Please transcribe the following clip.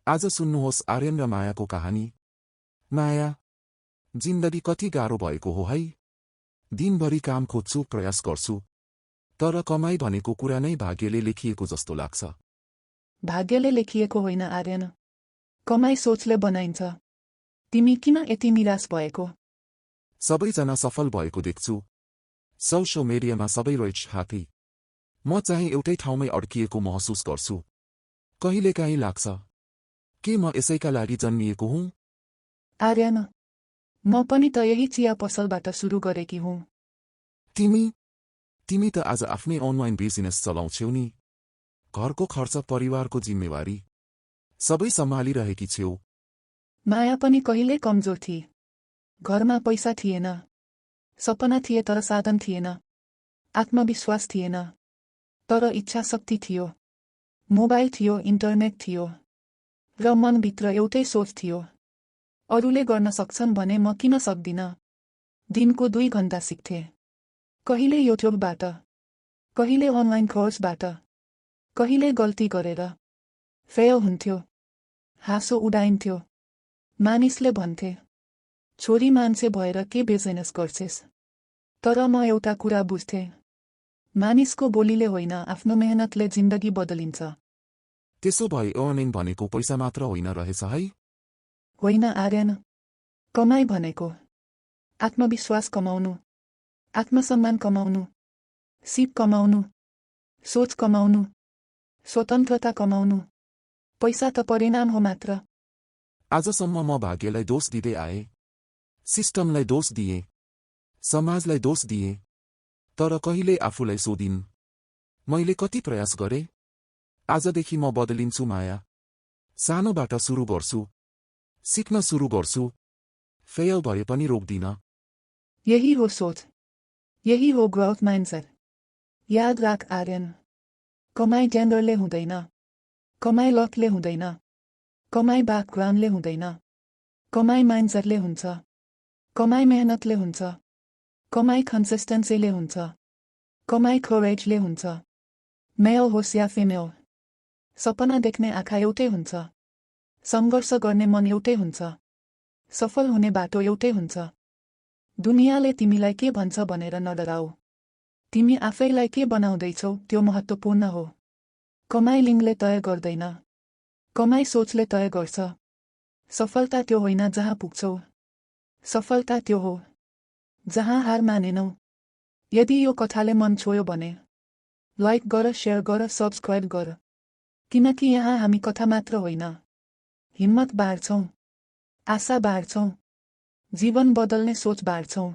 आज सुन्नुहोस् आर्यन र मायाको कहानी। माया, जिन्दगी कति गाह्रो भएको हो है। दिनभरि काम खोज्छु, प्रयास गर्छु, तर कमाई भनेको कुरा नै भाग्यले लेखिएको जस्तो लाग्छ। भाग्यले लेखिएको होइन आर्यन, कमाई सोचले बनाइन्छ। तिमी किन यति निराश भएको? सबैजना सफल भएको देख्छु। सोशल मिडियामा सबै रिच हाथी। म चाहिँ एउटै ठाउँमै अड्किएको महसुस गर्छु। कहिलेकाहीँ लाग्छ, के म यसैका लागि जन्मिएको हुँ? आर्यन, म पनि त यही चिया पसलबाट सुरु गरेकी हुँ। तिमी त आज आफ्नै अनलाइन बिजनेस चलाउँछौ नि। घरको खर्च, परिवारको जिम्मेवारी सबै सम्हालिरहेकी छेउ। माया पनि कहिले कमजोर थिए। घरमा पैसा थिएन, सपना थिए तर साधन थिएन, आत्मविश्वास थिएन तर इच्छा शक्ति थियो। मोबाइल थियो, इन्टरनेट थियो र मनभित्र एउटै सोच थियो, अरूले गर्न सक्छन् भने म किन सक्दिन। दिनको 2 घण्टा सिक्थे, कहिले युट्युबबाट, कहिले अनलाइन कोर्सबाट, कहिले गल्ती गरेर फेल हुन्थ्यो, हाँसो उडाइन्थ्यो। मानिसले भन्थे, छोरी मान्छे भएर के बिजनेस गर्छेस्? तर म एउटा कुरा बुझ्थे, मानिसको बोलीले होइन, आफ्नो मेहनतले जिन्दगी बदलिन्छ। त्यसो भए अर्निङ भनेको पैसा मात्र होइन रहेछ है? होइन आर्यन, कमाई भनेको आत्मविश्वास कमाउनु, आत्मसम्मान कमाउनु, सिप कमाउनु, सोच कमाउनु, स्वतन्त्रता कमाउनु। पैसा त परिणाम हो मात्र। आजसम्म म भाग्यलाई दोष दिँदै आए, सिस्टमलाई दोष दिए, समाजलाई दोष दिए, तर कहिले आफूलाई सोधिन्, मैले कति प्रयास गरे? आजदेखि म बदलिन्छु माया। सानोबाट सुरु गर्छु, सिक्न सुरु गर्छु, फेल भए पनि रोक्दिन। यही हो सोच, यही हो ग्रोथ माइन्डसेट। याद राख आर्यन, कमाई जेन्डरले हुँदैन, कमाई लकले हुँदैन, कमाई ब्याकग्राउन्डले हुँदैन, कमाई माइन्डसेटले हुन्छ, कमाई मेहनतले हुन्छ, कमाई कन्सिस्टेन्सीले हुन्छ, कमाई करेजले हुन्छ। मेल होस् या फिमेल, सपना देख्ने आँखा एउटै हुन्छ, सङ्घर्ष गर्ने मन एउटै हुन्छ, सफल हुने बाटो एउटै हुन्छ। दुनियाँले तिमीलाई के भन्छ भनेर नडराऊ। तिमी आफैलाई के बनाउँदैछौ त्यो महत्त्वपूर्ण हो। कमाई लिङले तय गर्दैन, कमाई सोचले तय गर्छ। सफलता त्यो होइन जहाँ पुग्छौ, सफलता त्यो हो जहाँ हार मानेनौ। यदि यो कथाले मन छोयो भने लाइक गर, सेयर गर, सब्सक्राइब गर, किनकि यहाँ हामी कथा मात्र होइन, हिम्मत बाँड्छौँ, आशा बाँड्छौँ, जीवन बदल्ने सोच बाँड्छौँ।